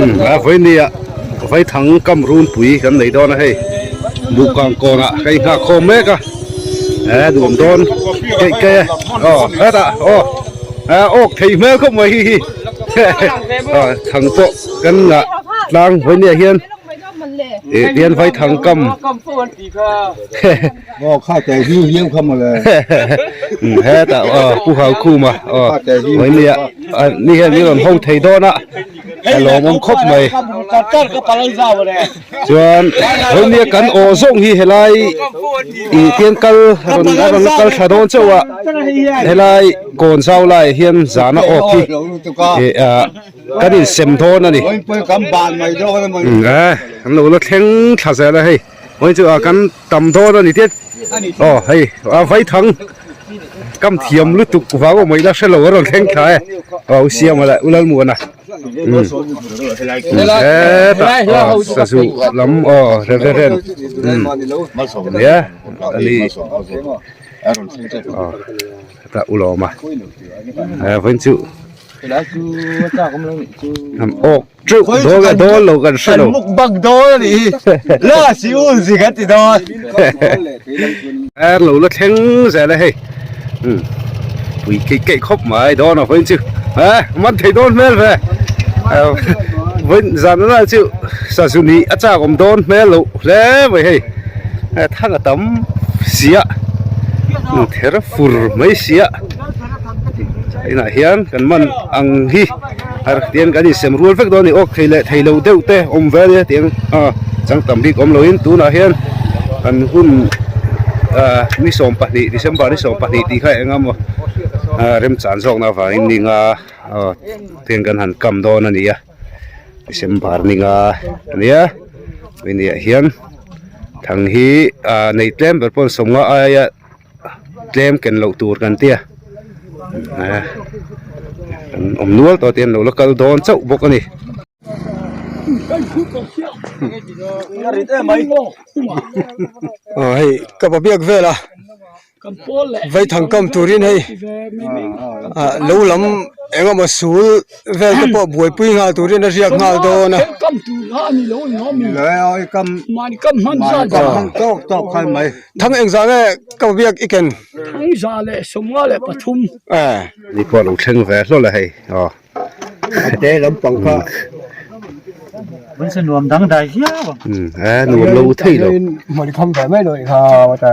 A vawinia vaithang kam runpui kan nei dawn a hei buhkang kawnah ka inghak khawm mek a e duhawm dawn keih keih e aw hetah aw awk thei hmel khawp mai hi hi thang pawh kan ngah tlang vawinia hian ih tihian vaithang kam hetah aw pu Haukhuma aw vawinia ni hian min rawn ho thei dawn a. A lawmawm khawp mai chuan hawlhnia kan aw zawng hi helai ih tiang kal rawn a rawn la kal thla dawn chauh a helai kawn zau laiah hian zana awk hi ih ah kan insem dawn a ni eh an lo la thleng thla zel a hei vawiin chu ah kan tam dawn a ni tih aw hei a vaithang kam thiam lutuk vang awm ila hrelo a rawn thleng thla e aw u siama leh u lalmuana umm hetah aw sazu lam aw reverend umm nia ani aw hetah u lawma vawiin chu awk Teuh dawl a dawl lo kan hre lo. Kan mukbang dawn a nih hi. La si un zi kan ti dawn. Er lo la thleng zel a hei. Pui keih keih khawp mai dawn a vawiin chu. Eh man thei dawn hmel ve. Vawiin zan a chu sazu nih a chak awm dawn hmel loh hle mai hei. Thang a tam sia. Ther fur mai sia. Inah hian kan man ang hi. Har tiang kan insem rual vek dawn a ni awk thei leh thei lo deuh te awm ve a nia tiang a chang tam bik awm loin tunah hian kan hun ah ni 12 December ni 12 tih kha eng emaw ah remchan zawkna avangin ni nga aw tiang kan han kam dawn a ni a December ni nga a nia hemi ah hian thang hi ah nei tlem ber pawh sawmnga aia tlem ken loh tur kan tia an awm nual tawh te an lo la kal dawn chauh bawk a ni. Aw hei ka pa biak vel a vaithang kam turin hei ah lo lam eng emaw sul vel te pawh buaipui nghal turin a riak nghal dawn a. Thang engzah nge ka biak i ken? Thang za leh sawmnga leh pathum. Eh. Ni pawh lo thleng ve hlawlh a hei aw. Ate lampang kha. Vân se nuam dang dai viau ang. Um eh nuam lo thei lo. Mawni kham ve mai lo i kha ta.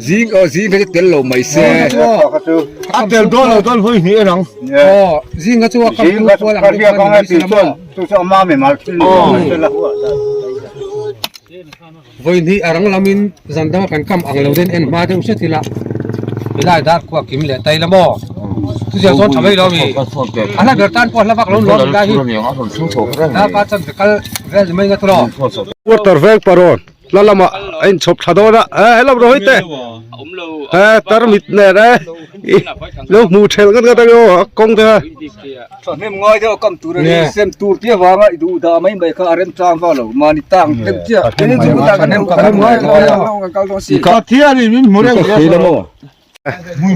Zing aw zing kha chu tel lo mai se. A tel dawn lo dawn hawi hnih ang. Aw zing kha chu a kam tu kual ang deuh kha ni mai se la maw. Vawi hnih a rang lamin zan danga kan kam ang lo den en hma deuh hret ila helai dar khuaa kim leh tai la maw? Chutiang chuan tha mai lo mi? A hla ber tan pawh a hla vak lo nuam lai hi darkar chan ve kal vel ni mai nga tawh. Quarter veng parawn la lamah a inchhawp tha dawn a eh hello Rohit te eh tarmit nen eh lo hmuh thelh ngat ngat ang aw a kawng te kha. Thahnem ngai deuh a kam tur a ni, sem tur tia vanga i duh dah mai mai kha a remchang vak lo, mahni tang deuh chiah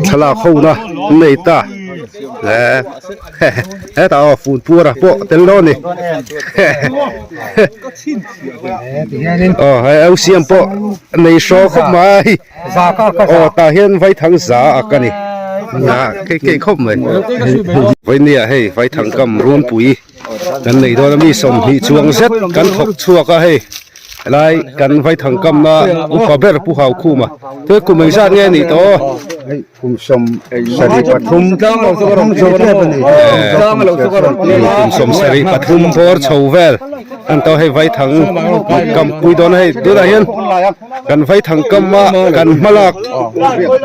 Thlalak ho na an nei ta eh hetah aw fun puara pawh tel dawn a ni aw hei au siam pawh nei hraw khawp mai. Aw tah hian vaithang za ak a ni a keih khawp mai vawinia hei vaithang kam runpui kan nei dawn a mi 20 chuang zet kan thawk chhuak a hei helai kan vaithang kamna upa ber pu Haukhuma thil kum engzat nge a nih tawh aw. Kum 73 kum 73 bawr chho vel an to hei vaithang kam pui dawn a hei tunah hian kan vaithang kam a kan hmalak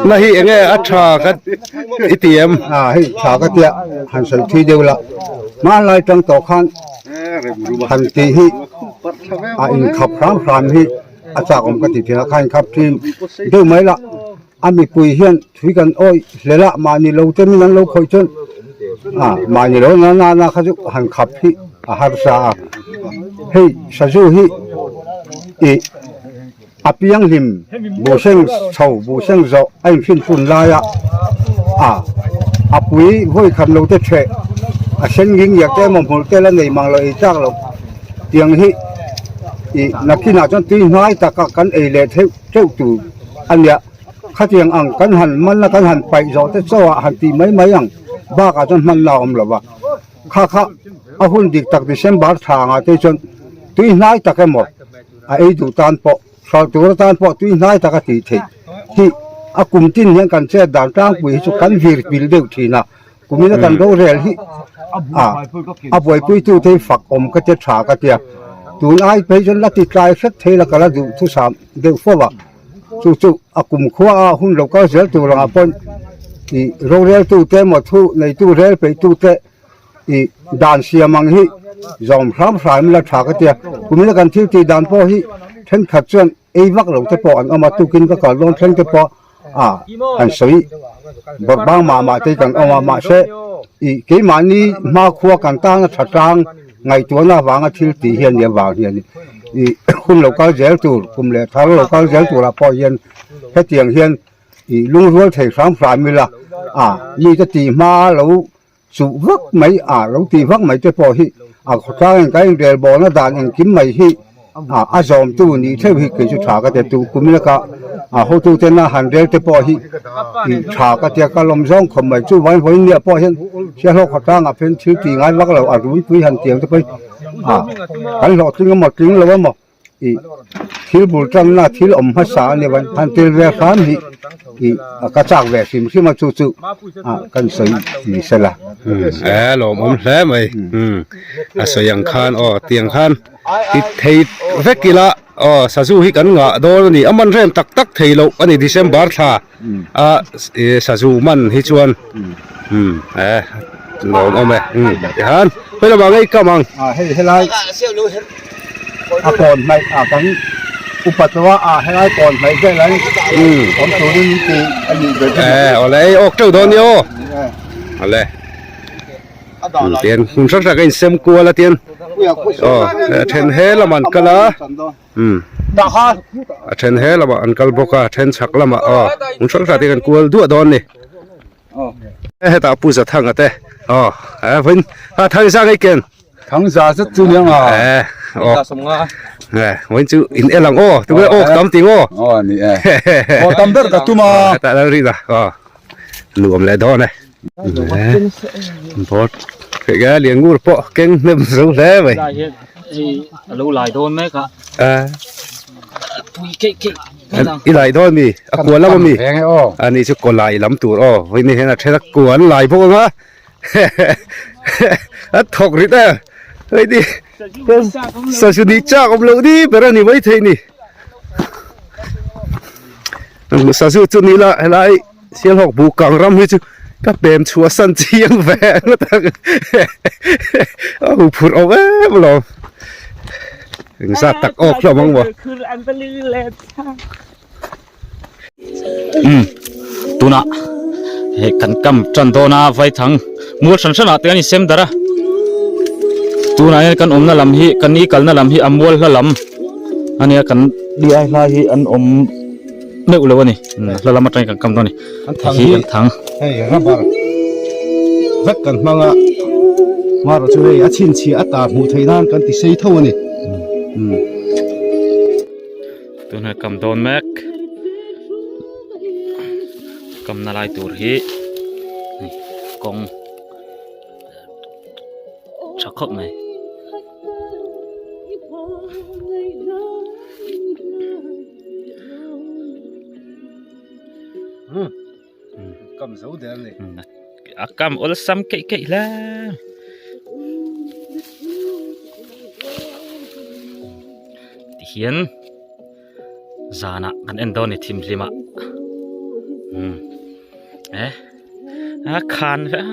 na hi enge a tha ka i ti em a hei tha ka tia han sawi thui deuh la hmanlai tang tawh khan han tih hi a inkhap hram hram hi a chak awm ka ti thin a kha inkhap thin deuh mai la. A mipui hian thui kan awih hlel a, mahni lo te min an lo khawih chuan ah mahni lo na na na kha chu han khap hi a harsa a, hei sazu hi ih a pianghlim buhseng chho buhseng zawh a inhrinpun laia A a pui vawi khat lo te theh a sen nging ngiak te emaw hmul te la nei mang lo ei tlak lo tiang hi ih nakinah chuan tui hnai taka kan ei leh theuh teuh tur a nia. Khatiang ang kan han man a kan han paih zawh te chaw ah han tih mai mai ang bakah chuan hman la a awm lo va. Kha kha a hun dik tak December thla angah te chuan tui hnai tak emaw a ei duh tan pawh hralh tur atan pawh tui hnai tak a tih theih hi a kum tin hian kan chet dan tlangpui hi chu kan vir pil deuh thin a kumina kan rorel hi a a buaipuitu te hi fak awm ka tia tha ka tia tun ai phei chuan la ti tlai hret thei la ka la duh thusam deuh fo a. Chu chu a kumkhua a hun lo kal zel tur angah pawn ih roreltu te emaw thu neitu rel peihtu te ih dan siam ang hi zawm hram hram ila tha ka tia. Kumina kan thil tih dan pawh hi thenkhat chuan ei vak lo te pawh an awm a, tukin ka kal dawn thleng te pawh a han sawi bawrh bang mah mah te hi kan awm a, mahse ih keimahni hmakhua kan tana tha tlang Ngaihtuahna avanga thil tih hi a nih avang hian ih hun lo kal zel tur kum leh thar lo kal zel turah pawh hian hetiang hian ih lungrual thei hram hram ila a mite tih hma lo chuh vak mai a lo tih vak mai te pawh hi a khawtlang in kan inrel bawlna dan engkim mai hi a a zawmtu nih theuh hi kei chu tha ka ti a tu kum laka a hotutena han rel te pawh hi ih tha ka tia ka lawm zawng khawp mai chuvangin vawiin nia pawh hian Sialhawk khawtlangah phen thil tih ngai vak lo a runpui han tiang te pawhin ah kan hlawhtling emaw tling lo emaw ih thil bul tanna thil awm hmasa a nia han tel ve hram hi ih ka chak ve hrim hrim a chu chu ah kan sawi ni sela. E lawmawm hle mai a sawi ang khan aw tiang khan ti thei vek ila aw sazu hi kan ngah dawn a ni a man rem tak tak thei loh a ni December thla a sazu man hi chuan e lawmawm e tihan hawi lamah ngei kam ang. Hei helai a kawn hnaih ah kan upa tawh a ah helai kawn hnaih vel an awm turin tih a nih ber chu. E awle ei awk teuh dawn nia aw awle tian hmun hrang hrang a insem kual a tian aw a then he lamah an kal a a then he lamah an kal bawk a a then chhak lamah aw hmun hrang hrang te kan kual duah dawn a ni. Hetah Pu Zathanga te aw vawiin a thang zang ei ken. Thang za zet chu nia nga. Eh aw. Eh vawiin chu in el ang aw tunge awk tam ting aw. Aw ni e. Aw tam ber ka tum a. Hetah lo rin a aw nuam leh dawn e. Bawt theih a lian ngur pawh keng hnem zo hle mai. Lai hian hei a lo lai dawn mek a. Eh. Pui keih keih. I lai dawn mi a kua lam ami ani chu kaw lai lam tur aw vawiin hian a then a kua an lai bawk ang a a thawk rit a hei ni sazu nih chak awm loh ni ber a ni maithei ni sazu chu ni la helai Sialhawk buh kang ram hi chu ka pem chhuah san chiang ve ngawt ang a huphurh awm em alawm engzat tak awk hlawm ang maw. Umm tunah hei kan kam tan dawn a vaithang mual hran hranah te an insem darh a tunah hian kan awmna lam hi kan ni kalna lam hi a mual hla lam a nia kan diai hlai hi an awm. meuh lo a ni hla lam atangin kan kam dawn a ni An thang hi hi an thang hei rubber vek kan hmang a hmarawh chu hei a chhinchhiah a ta hmuh theih nan kan ti sei tho a ni umm. Tunah kam dawn mek kamna lai tur hi kawng tha khawp mai. Kam zo der ni. A kam awlsam keih keih hle. Tihian zanah kan en dawn a ni thimhlimah. Eh a khan vek a.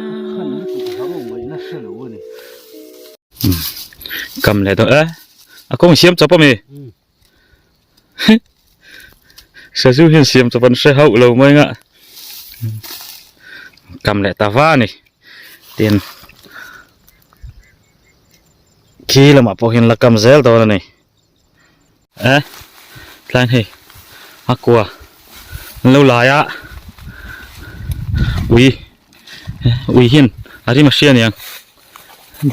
Kam leh dawn e a kawng siam chawp a mi. Sazu hian siam chawp an hre hauh lo mai nga kam leh ta va a ni tin khi lamah pawh hian la kam zel dawn a ni e tlaiin hei a kua an lo lai a. Ui ui hian a rim a hria aniang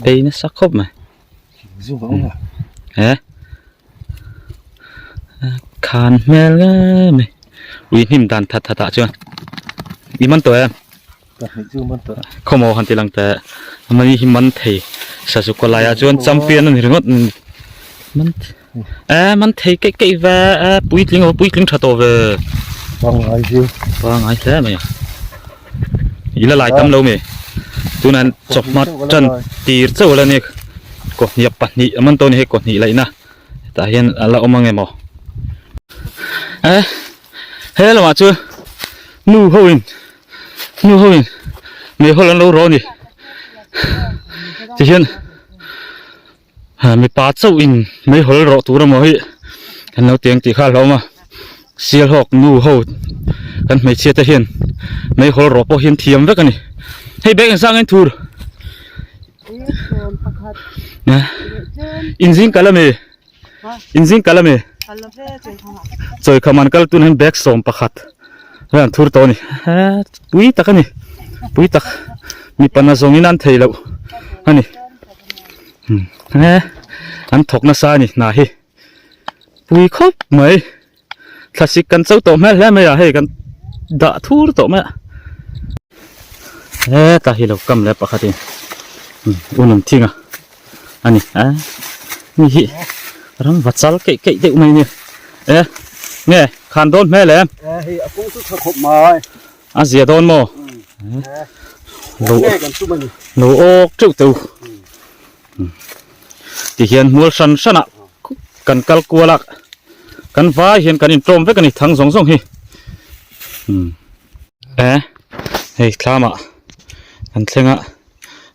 bei nasa khawp mai he khan hmel ngei mai ui hnim dan that that ah chuan i man tawh em khawmaw han ti lang teh mani hi man thei sazu kaw laiah chuan champion a ni ringawt man Eh man thei keih keih ve eh puitling aw puitling tha tawh ve pangngai chu pangngai hle mai a i la lai tam lo mi tunah chawhma tan tir chauh la ni kawhniak pahnih a man tawh a ni hei kawhnih laihna hetah hian a la awm ang em aw eh he lamah chuan nu ho in nu ho in meihawl an lo rawh a ni tihian. Mipa chauh in meihawl rawh tur emaw hi kan lo ti ang tih kha a hlauhawm a Sialhawk nu ho kan hmeichhia te hian meihawl rawh pawh hi an thiam vek a ni hei bag engzah nge thur inzing kal ami inzing kal ami chawikham an kal tun hian bag 11 vel an thur tawh a ni pui tak a ni pui tak mipa nazawng in an thei loh a ni. He an thawk nasa a ni hna hi pui khawp mai thlasik kan cho tawh hmel hle mai a hei kan dah thur tawh mai a heta hi lo kam leh pakhat in un an thing a a ni a mi hi ram va chal keih keih deuh mai a ni e nge khan dawn hmel em hei a kawng chu tha khawp mai A zia dawn maw? Lo lo awk teuh teuh. Tihian hmual hran hran ah kan kal kual a, kan vai hian kan intlawm vek a ni thang zawng zawng hi. E hei thlam ah kan thleng a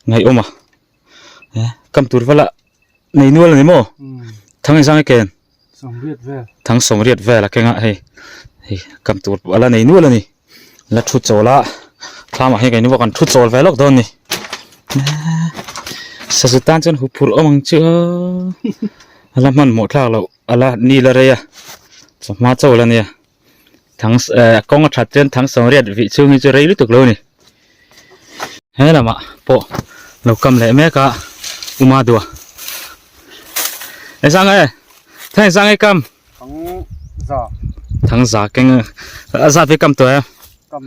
ngaihawm a e kam tur vel ah nei nual a ni maw? Thang engzang nge ken? Thang sawmriat vel a keng a hei hei kam tur pawh a la nei nual a ni la thu chawl a thlamah hian keini pawh kan thu chawl ve lawk dawn a ni sazu tan chuan huphurh awm ang chu a la hmanhmawh thlak loh a la ni la rei a chawhma chawl a nia thang eh kawng a that chuan thang sawmriat vih chhung hi chu rei lutuk lo a ni he lamah pawh lo kam leh mek a uma dua engzah nge thang engzah nge kam thang za thang za keng a zat ve kam tawh em kam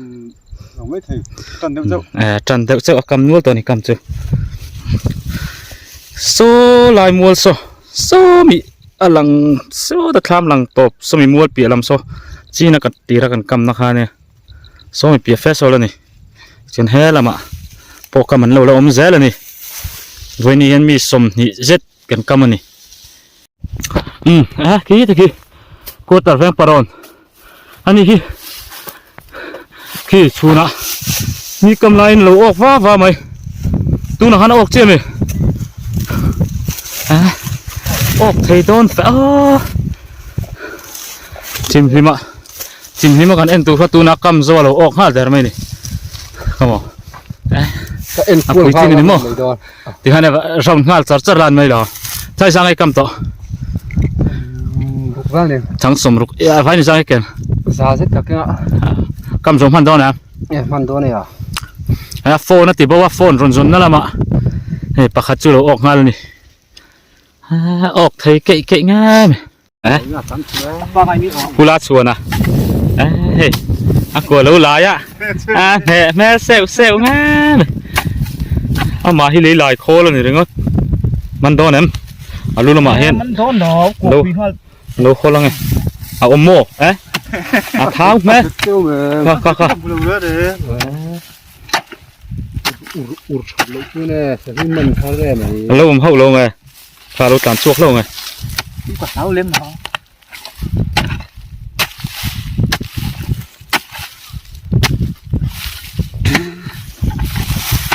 lo mai thei tan deuh chauh eh tan deuh chauh a kam nual tawh a ni kam chu saw lai mual saw sawmi a lang sawta thlam lang tawp sawmi mual piah lam saw china ka tira kan kam na kha ania sawmi piah fe sawl a ni chuan he lamah pawh kam an lo la awm zel a ni vawiin hian mi 20 zet kan kam a ni umm eh khi te khi quarter veng parawn ani hi khi chhunah mi kam laiin lo awk va va mai tunah khan a awk chiah a mi eh awk thei dawn fe a chimhlima chimhlima kan en tur kha tunah kam zo a lo awk nghal der mai a ni come on eh ka en a puitling a ni maw Tikhan round nghal char char lan mai lo. Thai sang ai kam tawh. Ruk vel nen. Thang sawm ruk. A vai ni sang ai ken. Za zet ka kenga. Kam zawng hman dawn em? E hman dawn e a. A phone a ti bo a phone rawn zawn na lamah hei pakhat chu lo awk nghal a ni. Awk thei keih keih ngai mai. Eh? Pula chuan a. Eh, hei. A kua lo lai a. A hne hmel seuh seuh nge. Amah hi lei lai khawl a ni ringawt. Man dawn em? A lu lamah hian. Man dawn lo, Lo lo khawl ange. A awm maw? Eh? A thau hmel. Kha kha kha. Ur ur that loh chu ne, sahin man thar em ai. Lo awm hauh lo nge. Kha lo tlan chhuak hlauh ang e. Ka hlau lem lo.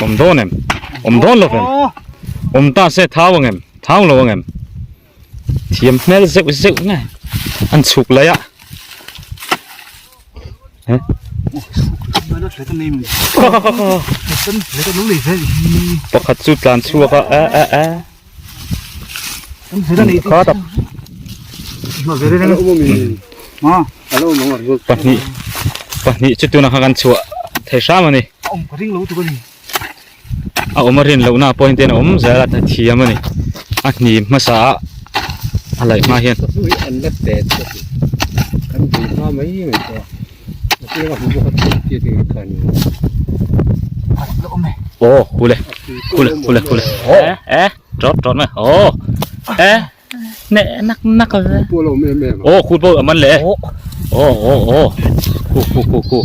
Awm dawn em? Awm dawn lo vem? Awm ta se thau ang em? Thau lo ang em? Thiam hmel zeuh zeuh nge an chhuk lai a. Pakhat chu tlan chhuak a a a a kha tak pahnih pahnih chu tuna kha kan chhuah. thei hram a ni. A awm a rin lohna pawh hian a awm zel a thiam a ni. A hnim hmasa a a laih hma hian. Aw kule kule kule kule eh eh tawt tawt mai aw eh neh nak nak ve aw khu pawh a man leh aw aw aw khu khu khu khu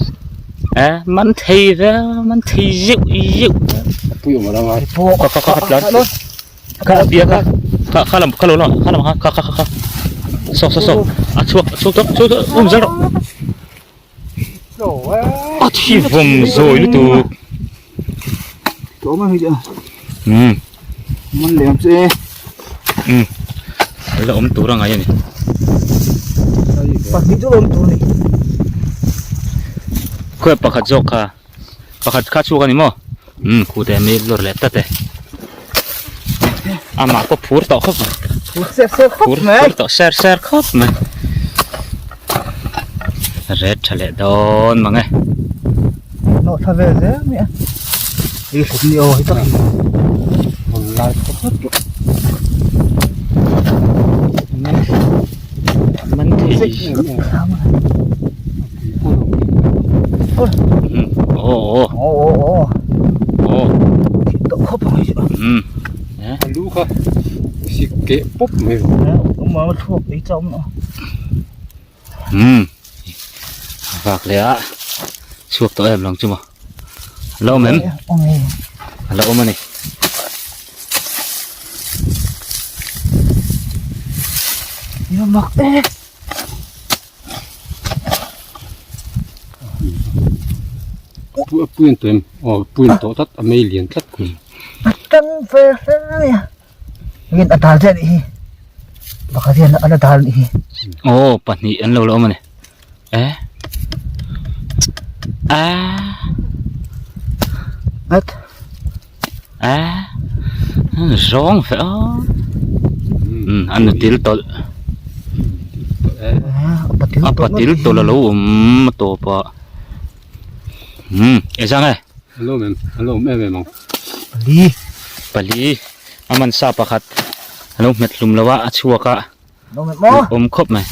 eh man thei ve man thei zeuh zeuh kha kha kha tlan kha bia kha kha kha lam kha lo lam kha lam kha kha kha kha saw saw saw a chhuak a chhuak tawh chhuak tawh um zel rawh a thi vawm zawi lutuk um um la awm tur a ngai a ni khawi pakhat zawk kha pakhat kha chhuak a ni maw umm khute mi lawr leh tlat e amah pawh phur tawh khawp mai phur ser ser khawp mai phur tawh ser ser khawp mai red tha leh dawn mang e nawh thla vel zel mai a i hruk ni aw hi tak lai khawp man thei Vak leh a chhuak tawh em lang chu maw a la awm em a la awm a ni. Puin tawh em aw puin tawh tlat a mei lian tlat tan ve hle mai a hian a dal chiah a nih hi pakhat hian a la dal a nih hi aw pahnih an lo la awm a ni eh ah ngat ah zawng fe aw an nutil tawlh a patil tawlh a lo awm a tawp ah umm engzah nge a lo awm em a lo awm em em ang pali pali a man sa pakhat a lo hmet hlum lo a a chhuak a awm khawp mai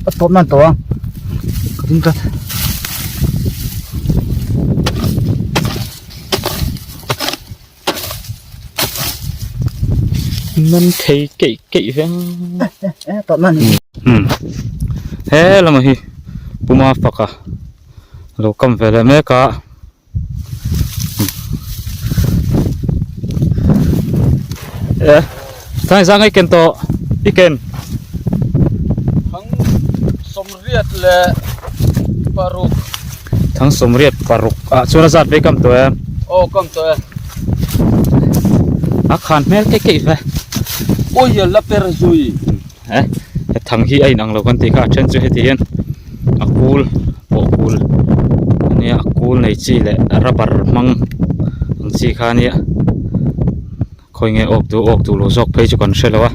a tawp nan tawh ang ka ding tlat man thei keih keih veng tawp nan um he lamah hi puma faka lo kam ve leh mek a. Eh, thang zang ai ken tawh i ken. Thang sawmriat leh paruk. Thang sawmriat paruk ah chuan a zat ve kam tawh em? Aw kam tawh e. A khan hmel keih keih ve. Ui a la per zui. Eh, he thang hi a inang lo kan tih kha a then chu heti hian a kul pawh kul ania a kul nei chi leh rubber hmang ang chi kha ania khawi nge awk duh awk duh lo zawk phei chu kan hre lo a.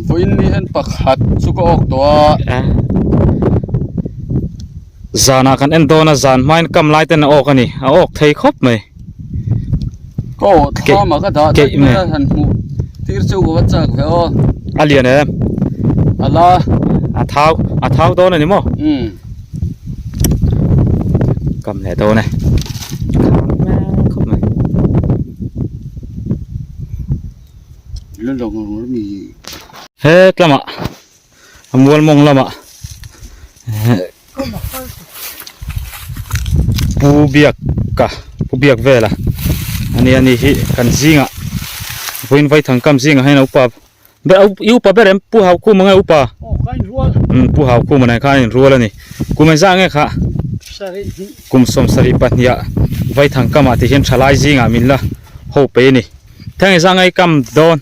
Vawiin ni hian pakhat chu ka awk tawh a. Zanah kan en dawn a zan hmain kam lai ten a awk a ni a awk thei khawp mai. Ka awh thlam a ka dah daih mai a han hmuh tir chu ka va chak ve aw. A lian em? A la. A thau a thau dawn a ni maw? Umm. Kam leh dawn e. Kham mek khawp mai. He tlamah a mual mawng lamah Pu Biaka Pu Biak vela ani ani hi kan zingah vawiin vaithang kam zingah hian a upa ber i upa ber em Pu Haukhuma nge upa umm Pu Haukhuma nen khan a inrual a ni kum engzah nge kha kum sawmsarih pahniha vaithang kamah ti hian thalai zingah min la ho pe a ni theng engzah nge i kam dawn.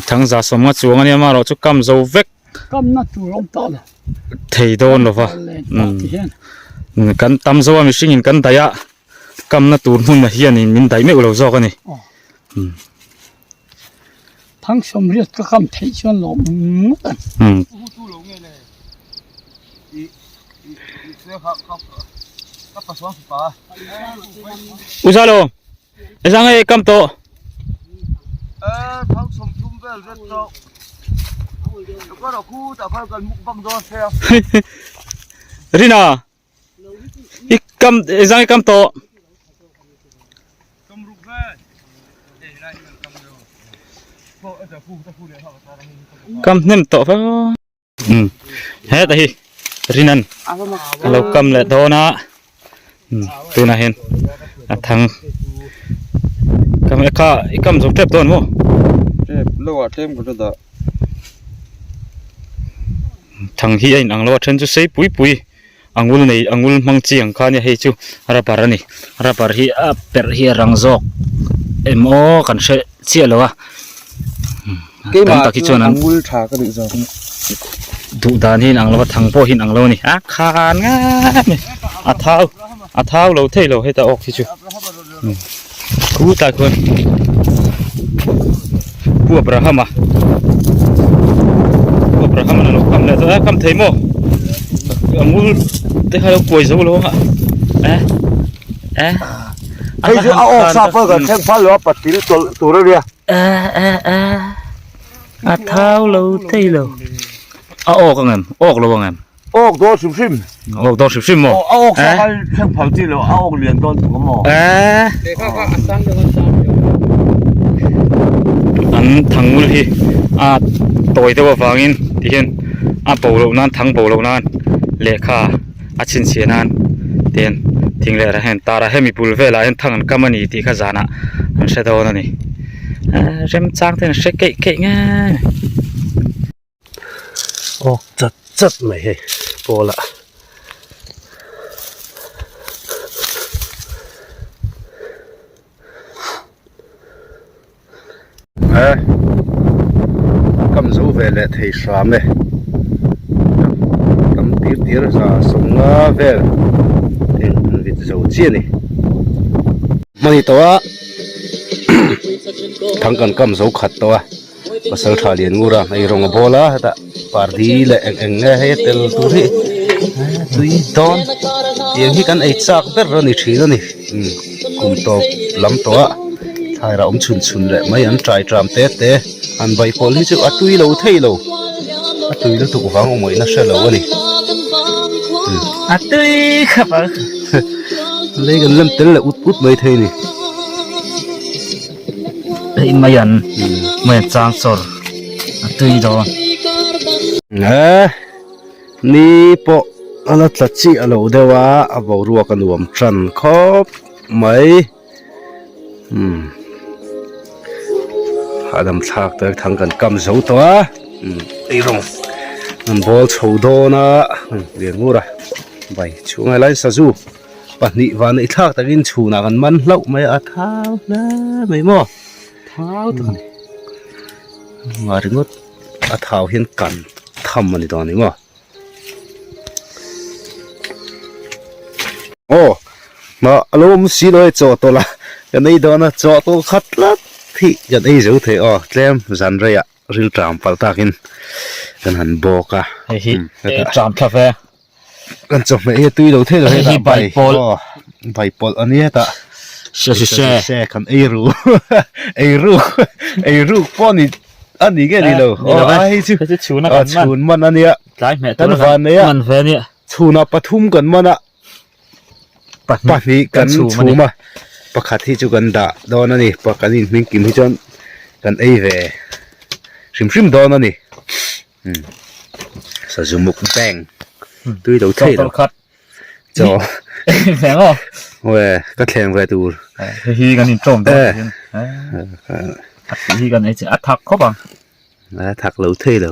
Thang za sawmnga chuang a nia amaherawh chu kam zo vek thei dawn lo va kan tam zo a mihring in kan daih a kamna tur hmun ah hian in min daih meuh lo zawk a ni. Thang sawmriat ka kam theih chuan lawm ngawt ang. Uzalo ezang e kam to Rina i kam ezang i kam to kam hnem tawh va um heta hi rinan a lo kam leh dawn a um tunah hian a thang kam e kha i kam zo tep dawn maw tep lo ah tlem ka dah thang hi a inang lo a then chu sei pui pui angul nei angul hmang chi ang kha ania hei chu rubber a ni rubber hi a perh hi a rang zawk em aw kan hre chiah lo a tam tak hi chuan an angul tha ka duh zawk duh dan hi inang lo a thang pawh hi inang lo a ni a khan ngat mai a thau a thau lo thei lo heta awk hi chu khutah khuan Pu Abraham-a Pu Abraham-a lo kam leh tawh a kam thei maw a ngul te kha lo kuai zo lo ang a eh eh hei chu a awk sa pawh kan thleng phal lo a patil tawlh tur a nia eh eh eh a thau lo thei lo a awk ang em awk lo ang em Awk dawn hrim hrim. Awk dawn hrim hrim maw? A awk sa kal thleng phal chi lo, a awk lian dawn tuk a maw? Eh. An thangul hi a tawi deuh avangin ti hian a bo loh nan thang bo loh nan lehkha a chhinchhiah nan ti hian thing leh rah hian tar a hemi bul velah hian thang an kam a ni tih kha zanah an hre dawn a ni. Remchang te an hre keih keih nge. Awk chat chat mai hei pawl ah e kam zo ve leh thei hram e tam tir tir za sawmnga vel eng an vit zo chiah a ni hmani tawh a thang kan kam zo khat tawh a. Pasal tha lian ngur a ei rawng a bawl a hetah pardi leh eng eng nge hei a tel tur hi tui dawn tiang hi kan ei chak ber a ni thin a ni umm kum tawp lam tawh a thlai rah awm chhun chhun leh mai an trai tram te te han bai pawl hi chu a tui lo thei lo a tui lutuk vang awmawihna hre lo a ni a tui khawp ang lei kan lem tel leh ut ut mai thei a ni. Hei mai an mai an chang chawr a tui dawn. He ni pawh a la tla chiah lo deuh a a boruak a nuam tan khawp mai umm hahdam thlak te thang kan kam zo tawh a umm eirawng an bawl chho dawn a lian ngur a bai chhungah helai sazu. Pahnih van neih thlak takin chhunah kan man hlauh mai a, a thau hle mai maw? Thau tak a ni. Engah ringawt a thau hian kan tham a ni dawn a ni maw? Aw mah a lo awm si lo e chaw tawlh a kan ei dawn a chaw tawlh khat tlat hi kan ei zo thei aw tlem zan reiah rilṭam palh takin kan han bawk a. Hei hi ṭam thla ve. Kan chawhmeh hi a tui lo thei lo Hei hi bai pawlh. Aw bai pawlh a nia tah. Hre hre hre. Hre kan ei ru ei ru ei ruk pawh a ni a ni nge ni lo. Ni lo Aw a hei chu hei chu chhun a kan man. Chhun man a nia. Tlai hmeh tur kan van nei a. Man ve a nia. Chhunah pathum kan man a. Pahnih kan chhum a. Pakhat hi chu kan dah dawn a ni. Kan inhming kim hi chuan kan ei ve hrim hrim dawn a ni. Sazu mukbang tui lo thei lo chaw thleng aw we ka thleng ve tur hei hi kan in tawm dawn hian a tih hi kan ei che a thak khawp ang a thak lo thei lo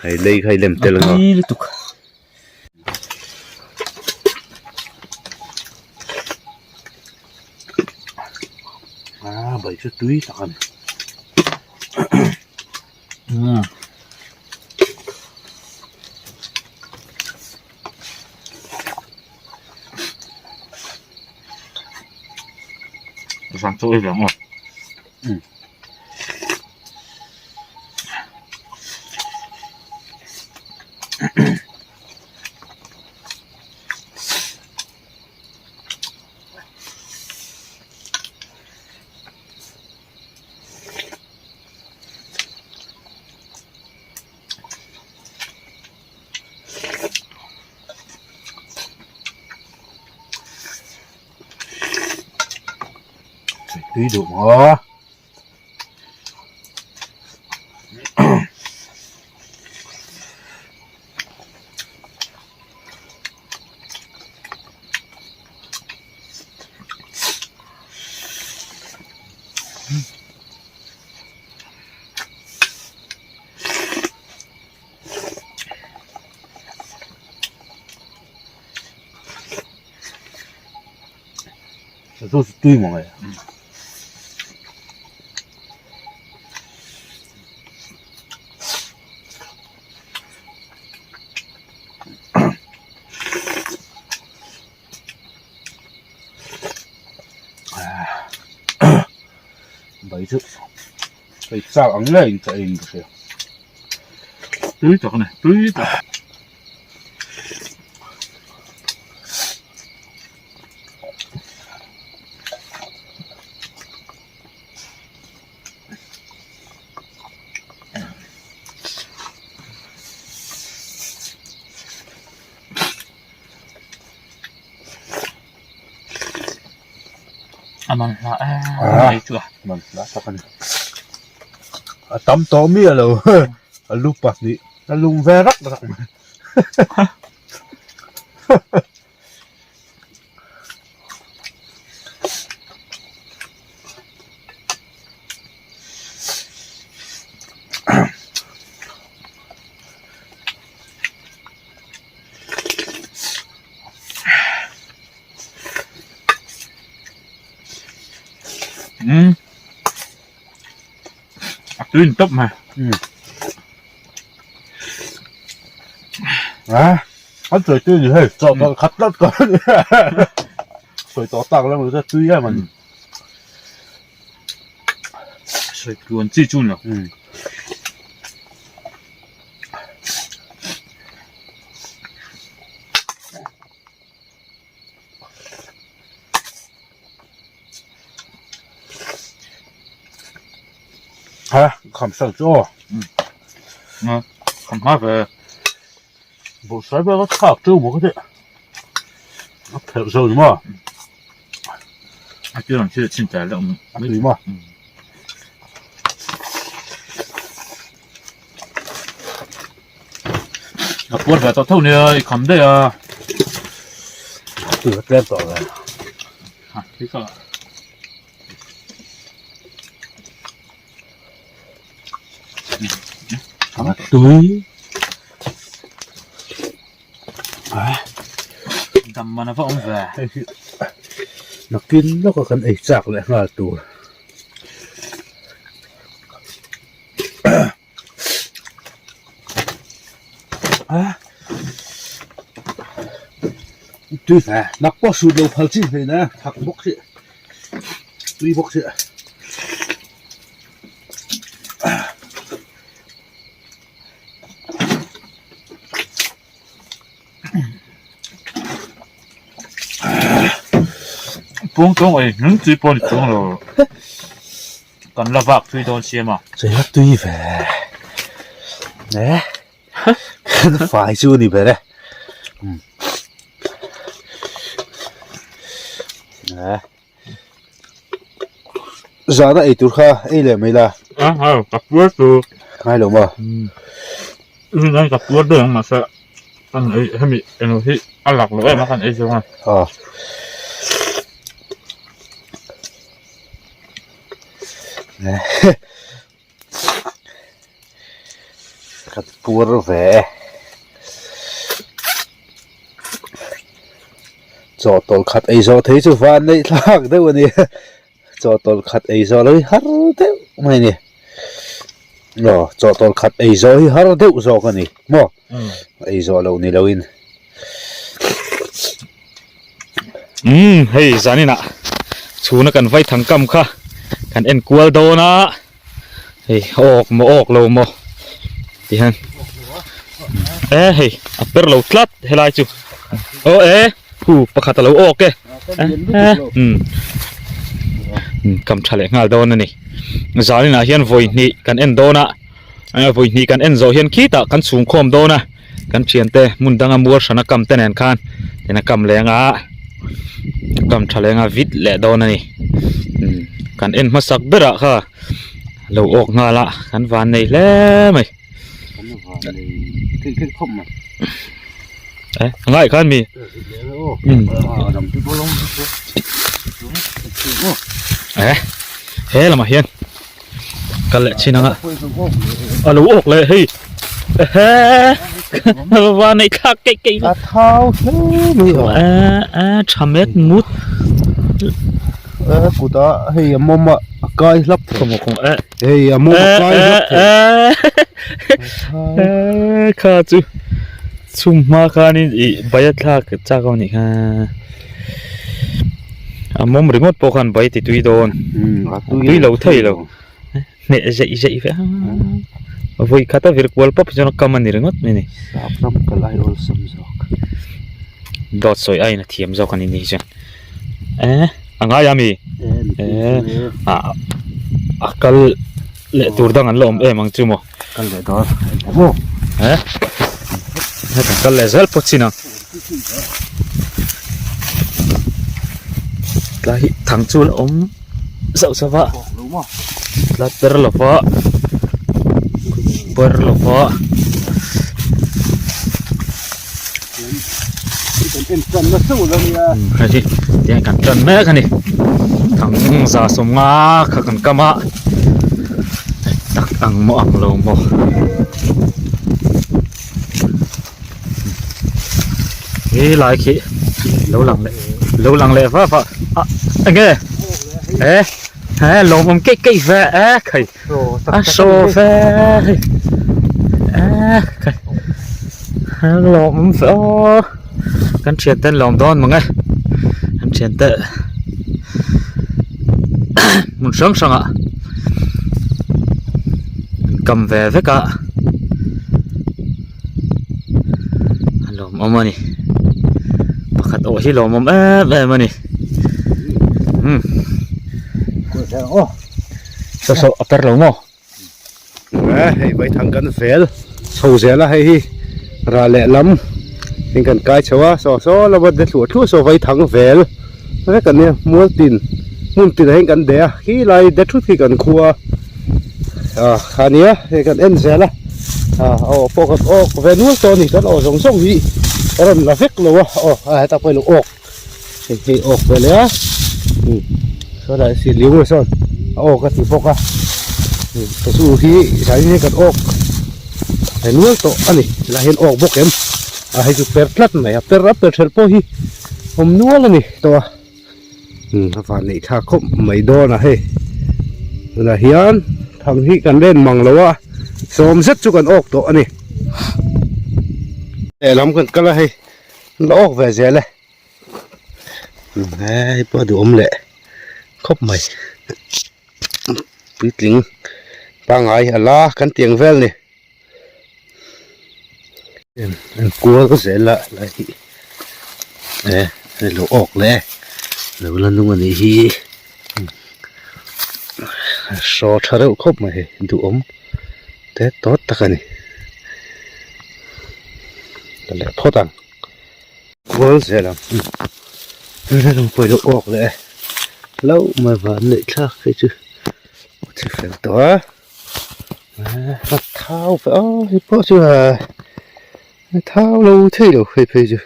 hei lei kha i lem tel ang aw tui lutuk a bai chu tui tak a ni. Sang chu ei ve ang aw. Tui duh maw? Chu chu tui maw nge? Bai chu hei chak ang ngeiin ka ei in ka hria. Tui tak a ni, tui tak. A man hla em chu a. Man hla tak a ni. A tam tawh miah lo a lu pahnih a lung ve rak rak mai. Um a tui tawp mai a an sawi tui ni hei chaw tawlh khat tlat ka ni sawi tawh tak lo chu tui em a ni sawi tluan chi chu ni lo Ha kham sang chu aw kham hma ve bawrhsai vel a thlak teuh maw ka tih a phelh zo ni maw a tir ang thil chhin tel deuh a tui maw. A puar ve tawh tho nia i kham daih a. Tui a tlem tawh ve. Ha thil ka. Tui. Dam man a va awm ve. Nakin lawka kan ei chak leh nghal tur. Tui hle nak pawh sut lo phal chi hlein a thak bawk si tui bawk si. Pawng tawng ei hnung chi pawh ni chuang lo. Kan la vak thui dawn siam a. Chei la tui ve. Eh. Fai chu ni ber e. Eh. Zana ei tur kha ei leh mai la. A ha ka puar chu. Ngai lo maw? Rin ai ka puar daih ang mahse kan ei hemi eng hi a lak loh em a kan ei zawng a. Aw. Ka puar ve e. Chaw tawlh khat ei zawh thei chu van neih thlak deuh a ni. Chaw tawlh khat ei zawh lo hi har deuh mai a ni. Aw chaw tawlh khat ei zawh hi har deuh zawk a ni maw ei zawh loh ni loin. Umm hei zaninah chhuna kan vai thang kam kha kan en kual dawn a hei awk maw awk lo maw ti hian e hei a per lo tlat helai chu aw e hu pakhat a lo awk e umm kam tha leh nghal dawn a ni zaninah hian vawi hnih kan en dawn a vawi hnih kan en zawh hian khitah kan chhungkhawm dawn a. Kan thiante hmun danga mual hrana kam te nen khan tin a kam leng a kam tha leng a vit leh dawn a ni. Kan en hmasak berah kha lo awk nghal a kan van nei hle mai. Kan van nei thei thei khawp mai. Eh a ngai khan mi. Eh he lamah hian kal leh chin anga a lo awk leh hei ehe va nei thlak keih keih a thau hle mai a a tha met mut a kutah hei a mawm a a kai hlap thei khawmaw khawmaw eh hei a mawm a kai hlap thei eh kha chu chhum hma khanin ih bai a thlak chak a nih kha a mawm ringawt pawh khan bai ti tui dawn a tui lo thei lo hneh zeih zeih vek a vawi khat a vir kual pawp chuan a kam a ni ringawt mai a ni dawt sawi aiin a thiam zawk a ni ni chuan eh a ngai a mi eh a kal leh tur dang an la awm em ang chu maw. Kal leh dawn maw? Eh? Heta kal leh zel pawh chin ang. Tlai hi thang chu la awm zauh zauh va. Tla per lo va. Per lo va. Hei hi tiang kan tan mek a ni thang za sawmnga kha kan kam a tak ang maw ang lo maw he lai khi lo lang leh lo lang leh va va a enge e he lawmawm keih keih ve e khai a saw ve hei e khai lawmawm ve aw kan thian te an lawm dawn mang e kan thian te hmun hrang hrang ah an kam ve vek a a lawmawm a ni pakhat awh hi lawmawm em em a ni umm. Saw saw a per lo maw? Eh hei vaithang kan vel chho zel a hei hi rah leh lam in kan kai chho a saw saw lama de thluah thluah saw vaithang vel vek a nia mual tin hmun tin ah hian kan deh a khi lai de thut khi kan khua ah kha nia hei kan en zel a ah aw pawh kan awk ve nual tawh a ni kan aw zawng zawng hi a rawn la vek lo a aw a hetah pawh hi lo awk. Hei hei awk ve leh a umm saw lai si liu nge sawn a awk a ti bawk a umm sazu hi zai hi kan awk a nual tawh a ni helai hian awk bawk em a hei chu per tlat mai a per a per ṭhelh pawh hi awm nual a ni tawh a umm a van neih thlak khawp mai dawn a hei tunah hian thang hi kan len mang lo a sawm zet chu kan awk tawh a ni lehlam kan kal a hei. La awk ve zel e hei pawh a duhawm leh khawp mai puitling pangai a la kan tiang vel ni an kual zel a lai hi e hei lo awk leh lo la nung a nih hi saw tha reuh khawp mai hei duhawm. Te tawt tak a ni. La leh phawt ang. Kual zel ang. Tuna lung pawh ilo awk leh e. Lo mai van neih thlak hi chu a thi fel tawh a. A thau ve a hei pawh chu a thau lo thei lo phei phei chu.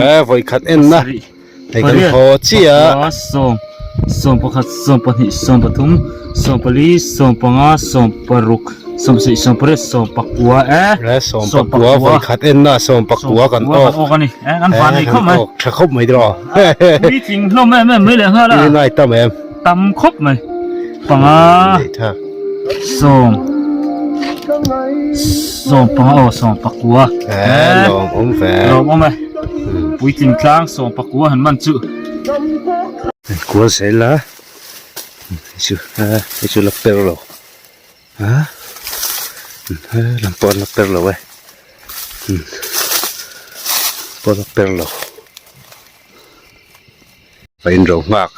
Eh vawi khat en na hei kan haw chiah a sawm sawm pakhat sawm pahnih sawm pathum sawm pali sawm panga sawm paruk sawm sarih sawm pariat sawm pakua eh eh sawm pakua vawi khat en na sawm pakua kan awk awk ani eh kan van nei khawp mai awk tha khawp mai tiraw puitling hlawm em em mai leh nghal a ni nai tam em tam khawp mai panga sawm sawm panga aw sawm pakua eh lawm awm ve lawm awm e puitling tlang sawm pakua han man chu kual zel a chu hei chu la per lo a lam pawh an la per lo e pawh la per lo. A inro nghak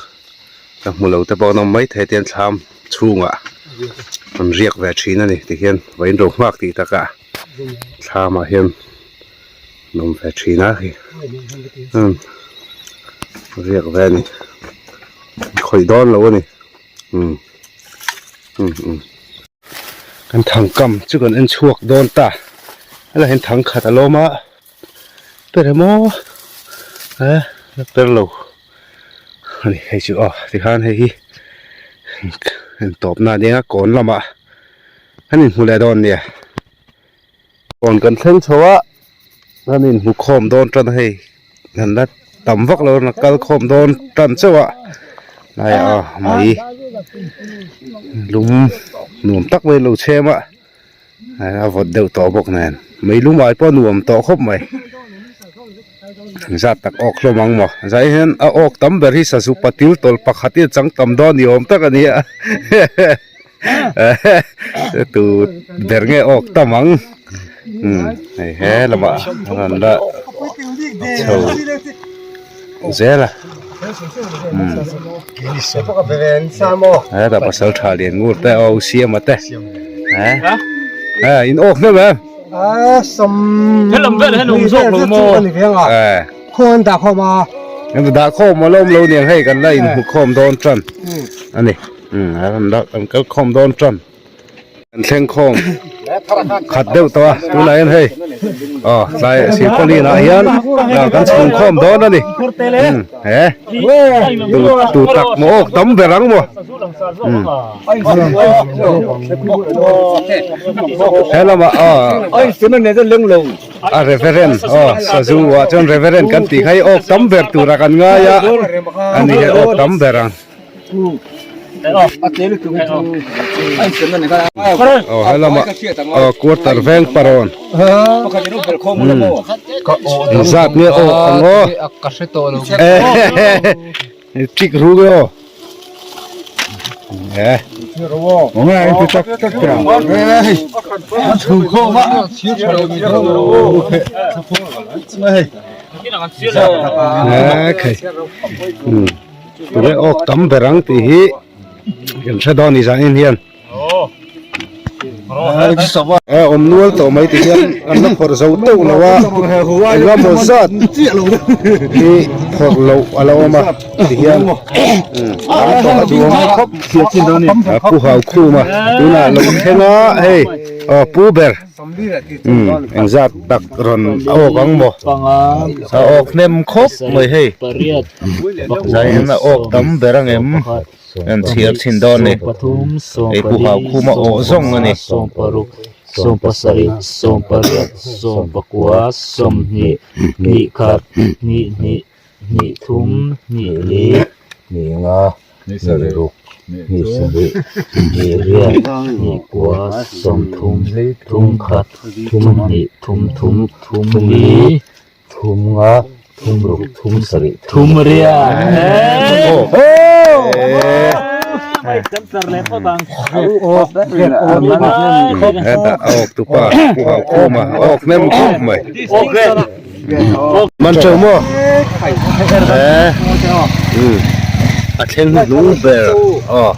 ka hmu lo te pawh an awm maithei tian thlam chhungah an riak ve thin a ni tikhian va inro nghak tih takah thlamah hian an awm ve thin a umm. Riak ve a ni khawih dawn lo a ni umm umm umm kan thang kam chu kan en chhuak dawn ta helaiah hian thang khat a lawm a ber emaw eh la per lo a ni hei chu aw tikhan hei hi intawpna a nia kawn lamah an inhmu leh dawn nia. Kawn kan thleng chho a kan inhmu khawm dawn tan a hei kan la tam vak lo a kal khawm dawn tan chauh a tlaiah aw mai lum nuam tak mai a lo chhem a a vawt deuh tawh bawk nen mei lum ai pawh a nuam tawh khawp mai zat tak awk hlawm ang maw zai hian a awk tam ber hi sazu patil tawlh pakhat hi a chang tam dawn ni awm tak a ni a. Tu ber nge awk tam ang umm hei he lamah a rawn la chho zel a umm hetah pasal tha lian ngur te aw siama te eh in awk hnem em Helam vel hian awm zawk lo maw? Khawn dah khawm a. Dah khawm a la awm lo niang hei kan la inhmu khawm dawn tan a ni. Umm a rawn dah kan kal khawm dawn tan kan thleng khawm khat deuh tawh a tunah hian hei aw tlai silpauline ah hian kan chhung khawm dawn a ni umm he tu tu tak maw awk tam ber ang maw umm he lamah aw a reverend aw sazu ah chuan reverend kan tih kha hei awk tam ber turah kan ngai a ani hi awk tam ber ang. Aw helama aw quarter veng parawn engzat nge aw ang aw tik ru nge aw eh eh Tule awk tam ber ang tih hi kan hre dawn ni zanin hian a awm nual tawh mai tih hian an la phawrh zo teuh lo a eng emaw zat hi phawrh loh a lo awm a ti hian a duhawm khawp a pu hau khum a tunah lo thleng a hei aw pu ber. Umm engzat tak rawn a awk ang maw a awk hnem khawp mai hei zai hian a awk tam ber ang em an chhiar chhin dawn ni hei pu hau khuma awh zawng a ni. Hnih thum, hnih li, hnih nga, hnih ruk, hnih sarih, hnih riat, hnih kua, sawmthum, thum khat, thum hnih, thum thum, thum li, thum nga, thum ruk, thum sarih, thum riat. Hetah a awk tupa pu hau khum a, a awk hnem khawp mai. Man teuh maw? Eh. Um. A thleng hnuhnung ber. Aw.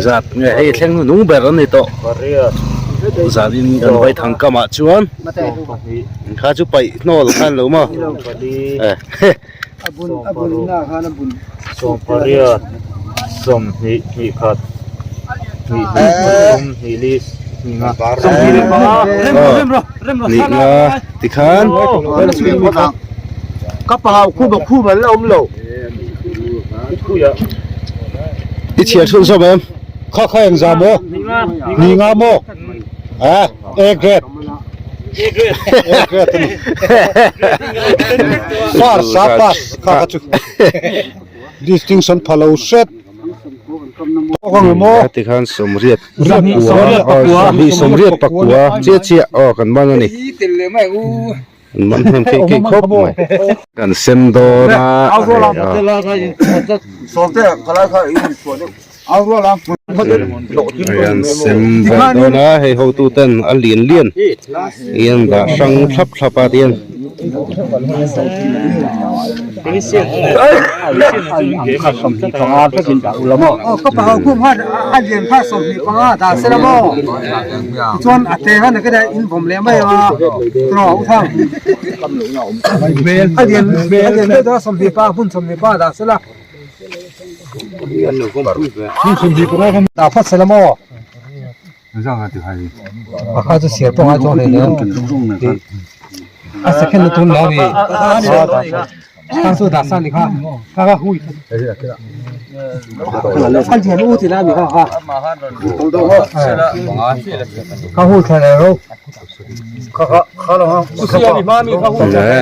Zat nge hei thleng hnuhnung ber an ni tawh. Zan in kan vai thang kamah chuan kha chu paih hnawl khan lo maw? Eh. Sawmpariat, sawmhnih, hnih khat, hnih hnih, pathum, hnih li, hnih nga, sawmhnih leh panga. Hnih nga tikhan. Ka pahau khum a khum an la awm lo. I chhiar chhun zawm em? Kha kha eng za maw? Hnih nga maw? A, A grade. A grade a ni. Far sa pass kha kha chu. Distinction pha lo hret. Tawk ang emaw? Tikhan sawmriat pakua, sawmhnih sawmriat pakua chiah chiah aw kan man a ni. An man hnem keih keih khawp mai. Kan sem dawn a hei an sem vek dawn a hei hotu ten a lian lian hi an dah hrang thlap thlap a tihian.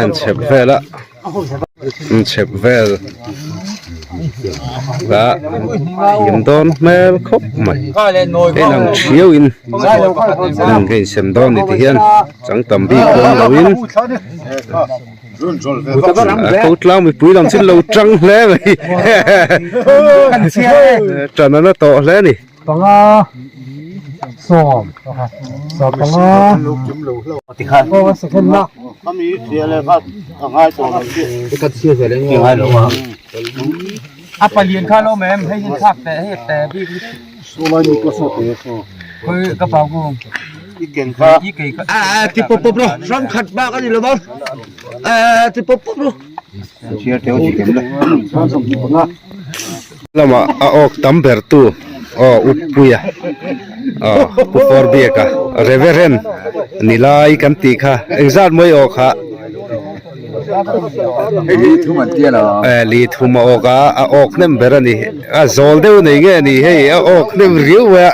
An chhep vel a an chhep vel a thiam dawn hmel khawp mai hei ang thiau in an ka insem dawn ni ti hian chang tam bik dawn lo in a ko tlang mipui lam chu lo tang hle mai tan a na tawh hle a ni. Panga sawm sawm panga aw second na a palian kha lo mem hei hin thlak teh hei te bik khoi ka pau ku i ken kha i kei kha a ti pop pop ro ram khat bak ani lo bang a ti pop pop ro Lamah a awk tam ber tu aw Uppuia aw Pu Fawrbiaka Reverend ni lai kan tih kha engzat mawi aw kha eh li thum a awk a a awk hnem ber a ni a zawl deuh nei nge ni hei a awk hnem riau mai a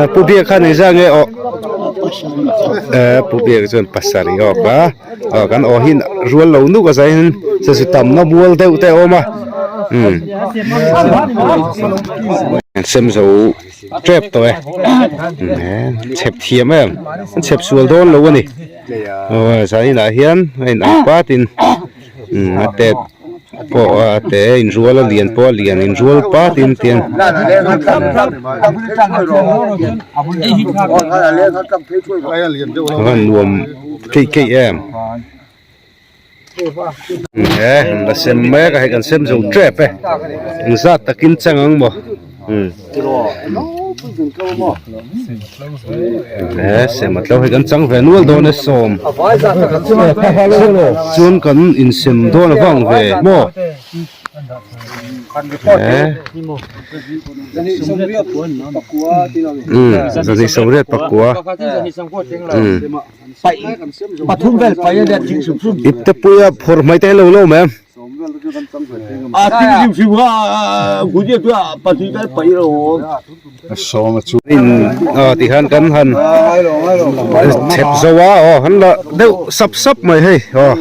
aw Pu Biak khan engzat nge aw eh Pu Biak chuan pasarih a awk a. Aw kan aw hi rual lo nuk a zai hian sazu tamna mual deuh te a awm a umm an sem zo tep tawh e chhep thiam em an chhep sual dawn lo a ni aw zaninah hian a in ang pat in umm a tet pawh a te inrual a lian pawh a lian inrual pat in tiang a van nuam. Keih keih em he la sem mek a hei kan sem zo tep e engzat takin chang ang maw umm he sem a tlo hei kan chang ve nual dawn e sawm chuan kan insem dawn avang ve maw. Zahnih sawmriat pakua ipte puia phawrh hmai te hi lo lo awm em aw tihian kan han chhep zo a aw han la deuh sap sap mai hei aw.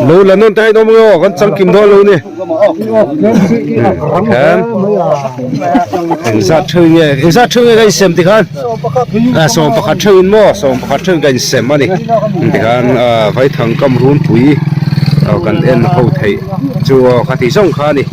Lo la nawn te hi an awm nge aw kan changkim dawn lo ni khan engzat theuh nge engzat theuh nge ka insem tikhan a sawm pakhat theuh in maw sawm pakhat theuh in ka insem a ni tikhan a vaithang kam runpui kan en ho theih chu aw kha ti zawng kha a ni.